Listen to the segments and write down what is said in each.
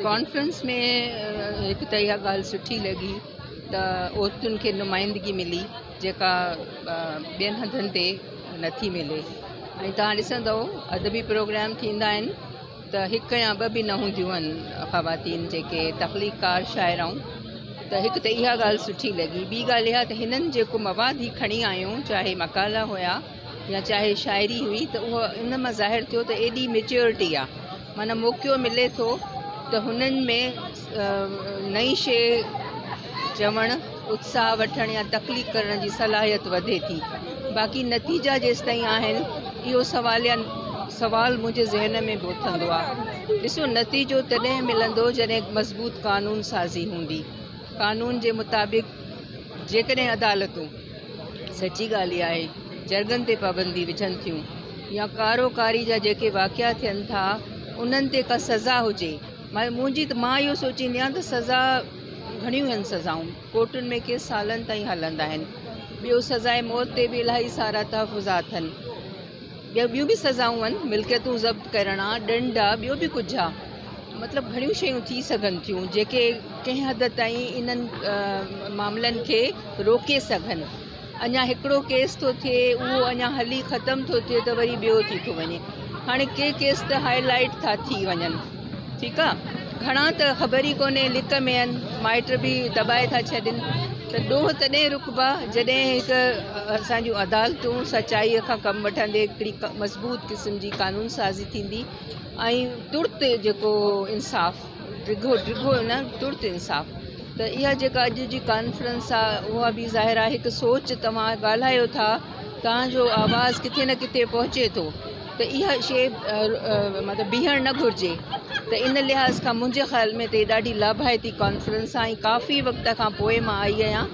Conference ۾ هڪ ته اها ڳالهه سٺي لڳي ته عورتن کي نمائندگي ملي جيڪا ٻين هنڌن تي نٿي ملي ۽ توهان ڏسندؤ ادبي پروگرام ٿيندا آهن ته هڪ يا ٻه به نه هونديون آهن خواتين جيڪي تخليقڪار شاعرائون ته هڪ ته اها ڳالهه سٺي لڳي ٻي ڳالهه اها ته هنن جيڪو مواد هي کڻي آيون چاهي مقالا هيا يا چاهي شاعري هئي ته اهو ان مان ظاهر ٿيو ته ايڏي ميچيورٽي آ معنيٰ موقعو ملي ٿو ته هنن ۾ نئين شيء چوڻ اتساهه وٺڻ يا تخليق ڪرڻ جي صلاحيت وڌي ٿي باقي نتيجا جيستائين آهن اهو سوال يا سوال منهنجي ذهن ۾ به اٿندو آ ڏسو نتيجو تڏهن ملندو جڏهن مضبوط قانون سازي هوندي قانون جي مطابق جيڪڏهن عدالتون سچي ڳالهه اها آهي جرڳن تي پابندي وجهن ٿيون يا ڪارو ڪاري جا جيڪي واقعا ٿين ٿا انهن تي ڪا سزا هجي منهنجي ته مان اهو سوچيندي آهيان ته سزا گهڻيون آهن سزائون ڪورٽن ۾ ڪيس سالن تائين هلندا آهن ٻيو سزائي موت تي به الاهي سارا تحفظات آهن ٻيو ٻيون به سزائون آهن ملڪيتون ضبط ڪرڻ آ ڏنڊ آ ٻيو به ڪجهه آ مطلب گهڻيون شيون ٿي سگهن ٿيون جيڪي ڪنهن حد تائين انهن معاملن کي روڪي سگهن اڃا هڪڙو ڪيس ٿو ٿئي اهو اڃا هلي ختم ٿو ٿئي ته وري ٻيو ٿي ٿو وڃي هاڻي ڪي ڪيس ته هاء لائيٽ ٿا ٿي وڃن ٺيڪ آ گهڻا ته خبر ئي ڪونهي لڪ ۾ آهن مائٽ به دٻائي ٿا ڇڏين ته ڏوهه تڏهن رڪبا جڏهن هڪ اسان جون عدالتون سچائيء کان ڪم وٺندي هڪڙي مضبوط قسم جي قانون سازي ٿيندي ۽ ترت جيڪو انصاف ڊگهو ڊگهو نه ترت انصاف ته اها جيڪا اڄ جي ڪانفرنس آهي اها به ظاهر آهي هڪ سوچ توهان ڳالهايو ٿا توهان جو آواز ڪٿي نه ڪٿي پهچي ٿو ته اها شيء مطلب بيهڻ نه گهرجي ته ان لحاظ کان منهنجي خيال ۾ ته هي ڏاڍي لاڀائتي ڪانفرنس آهي ۽ ڪافي وقت کان پوء مان آئي آهيان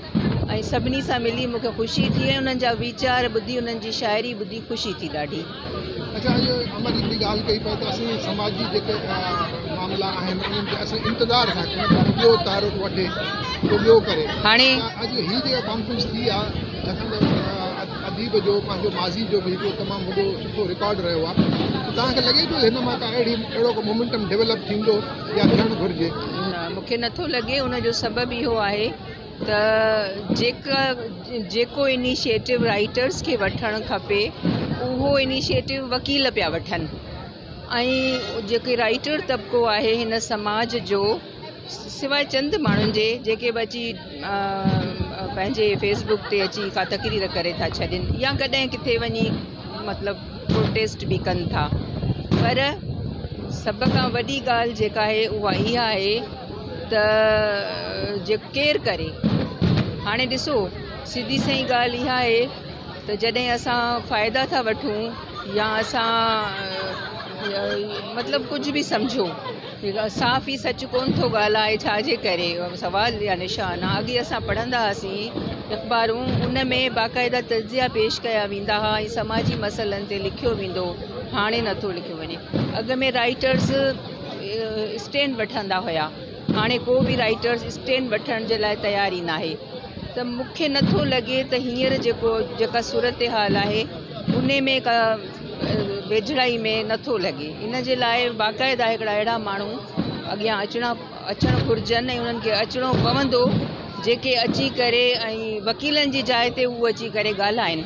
۽ سڀني سان ملي مون کي خوشي ٿي ۽ انهن جا ويچار ٻڌي انهن جي شاعري ٻڌي خوشي ٿي ڏاڍي. اڇا اڄ امر هڪڙي ڳالهه ڪئي پئي ته اسين سماجي جيڪي معاملا آهن انهن تي اسين انتظار ٿا ڪيون ته ڪو ٻيو تحرڪ وٺي ڪو ٻيو ڪري هاڻي ته اڄ هي جيڪا ڪانفرنس ٿي آهي ڇاڪاڻ ته اديب جو پنهنجو ماضي جو به هڪڙو تمام وڏو سٺو رڪارڊ رهيو آهي ته توهان کي لڳي ٿو هن مان ڪا اهڙي اهڙو ڪو مومينٽم ڊولپ ٿيندو يا ٿيڻ گهرجي؟ نه مون کي نٿو لڳي ان جو سبب اهو آهي ته جيڪا جيڪو انيشيٽو رائيٽرس کي وٺڻ کپي اهو انيشيٽو وڪيل پيا وٺن ۽ جيڪي رائيٽر طبقو آهي هن سماج جو سواء چند ماڻهن جي جيڪي به اچي پنهنجي فيس بڪ تي اچي ڪا تقرير ڪري ٿا ڇڏين يا ڪڏهن ڪٿي وڃي مطلب پروٽيسٽ به ڪن ٿا پر سڀ کان وڏي ڳالهه جيڪا آهي اها اها آهي ته جي ڪير ڪري هاڻي ڏسو سڌي سئين ڳالهه اها آهي ته جڏهن اسان فائدا ٿا وٺون يا اسان مطلب ڪجهه به سمجهو صاف ئي سچ ڪونه ٿو ڳالهائي ڇا جي ڪري سوال يا نشان آ اڳي اسان پڙهندا هئاسين اخبارون ان ۾ باقاعده تجزيا پيش ڪيا ويندا هئا ۽ سماجي مسئلن تي لکيو ويندو هو هاڻي نٿو لکيو وڃي اڳ ۾ رائيٽرز اسٽينڊ وٺندا هيا هاڻي ڪو به رائيٽرز اسٽينڊ وٺڻ جي لاء تيار ئي ناهي ته مون کي نٿو لڳي ته هينئر جيڪو جيڪا صورتحال آهي ان ۾ ڪا ويجهڙائي ۾ نٿو لڳي ان جي لاء باقاعده هڪڙا اهڙا ماڻهو اڳيان اچڻا اچڻ گهرجن ۽ انهن کي اچڻو پوندو جيڪي اچي ڪري ۽ وڪيلن جي جاء تي هو اچي ڪري ڳالهائن.